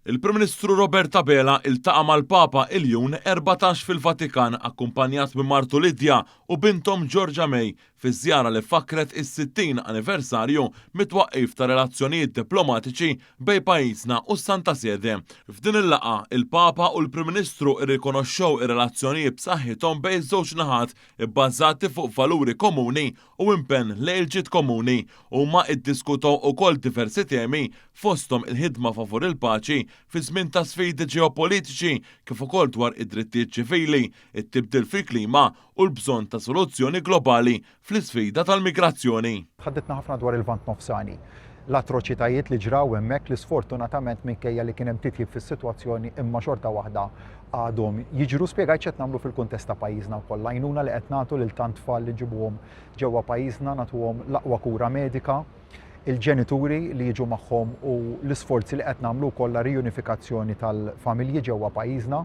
Il-Prim Ministru Robert Abela iltaqa' mal-Papa Iljun 14 fil-Vatikan akkumpanjat minn martu Lydia u binthom Georgia May fi żjara li fakkret is-60 anniversarju mit-twaqqif ta' relazzjonijiet diplomatiċi bejn pajjiżna u s-Santa Sede. F'din il-laqgħa, il-Papa u l-Prim Ministru rrikonoxxew ir-relazzjonijiet b'saħħithom bejn iż-żewġ naħat ibbażati fuq valuri komuni u impenn lejn il-ġid komuni. Huma iddiskutew ukoll diversi temi fosthom il-ħidma favur il-paċi fi żmien ta' sfidi ġeopolitiċi kif ukoll dwar id-drittijiet ċivili, it-tibdil fil-klima u l-bżonn ta' soluzzjoni globali fl-isfida tal-migrazzjoni. Tħadditna ħafna dwar il-Lvant Nofsani, l-atroċitajiet li ġraw hemmhekk li sfortunatament minkejja li kien hemm titjib fis-sitwazzjoni imma xorta waħda għadhom jiġru. Spjegajt x'qed nagħmlu fil-kuntest ta' pajjiżna wkoll, l-għajnuna li qed nagħtu lil tant tfal li nġibuhom ġewwa pajjiżna, nagħtuhom l-aqwa kura medika, il-ġenituri li jiġu magħhom u l-isforzi li qed nagħmlu wkoll għar-riunifikazzjoni tal-familji ġewwa pajjiżna,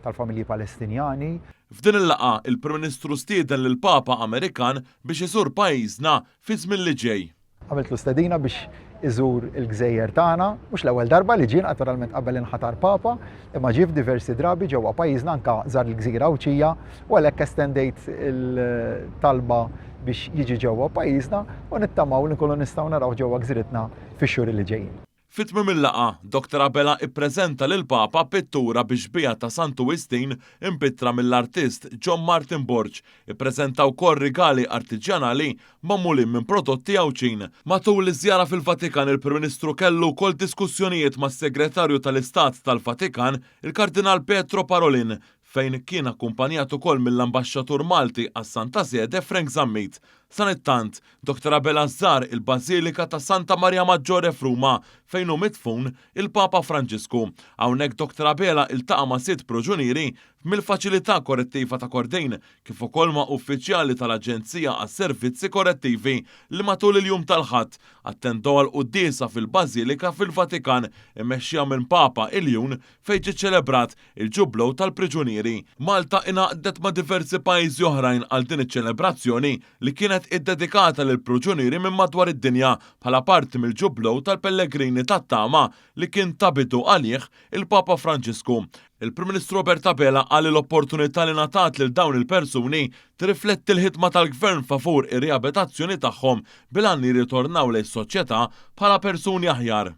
tal-familji Palestinjani. F'din il-laqgħa, il-Prim Ministru stieden lill-Papa Amerikan biex iżur pajjiżna fiż-żmien li ġej. Għamiltlu stedina biex iżur il-gżejjer tagħna, mhux l-ewwel darba li ġie naturalment qabel inħatar Papa, imma ġie f'diversi drabi ġewwa pajjiżna anke żar il-gżira Għawdxija u għalhekk estendejt il-talba biex jiġi ġewwa pajjiżna u nittamaw li nkunu nistgħu narawh ġewwa gżiritna fix-xhur li ġejjin. Fi tmiem il-laqgħa, Dottor Abela ippreżenta lill-Papa pittura bi xbieha ta' Santu Wistin impittra mill-artist John Martin Borg. Ippreżenta wkoll rigali artiġjanali magħmulin minn prodotti Għawdxin. Matul iż-żjara fil-Vatikan il-Prim Ministru kellu wkoll diskussjonijiet mas-Segretarju tal-Istat tal-Vatikan, il-Kardinal Pietro Parolin, fejn kien akkumpanjat ukoll mill-Ambaxxatur Malti għas-Santa Sede Frank Zammit. Sanittant, Dottor Abela żar il-Bażilika ta' Santa Maria Maggiore f'Ruma fejn hu midfun il-Papa Franġisku. Hawnhekk Dottor Abela iltaqa' ma' sitt pruġunieri mill-Faċilità Korrettiva ta' Kordin kif ukoll ma' uffiċjali tal-Aġenzija għas-Servizzi Korrettivi li matul il-jum tal-Ħadd attendew għall-quddiesa fil-Bażilika fil-Vatikan immexxija minn Papa Iljun fejn ġie ċċelebrat il-Ġublew tal-Priġunieri. Malta ingħaqdet ma' diversi pajjiżi oħrajn għal din iċ-ċelebrazzjoni li kienet iddedikata lill-pruġunieri minn madwar id-dinja bħala parti mill-Ġublew tal-Pellegrini tat-Tama li kien ta bidu għalih il-Papa Franġisku. Il-Prim Ministru Robert Abela qal li l-opportunità li ngħatat lil dawn il-persuni tirrifletti l-ħidma tal-Gvern favur ir-riabilitazzjoni tagħhom bil-għan li jirritornaw lejn is-soċjetà bħala persuni aħjar.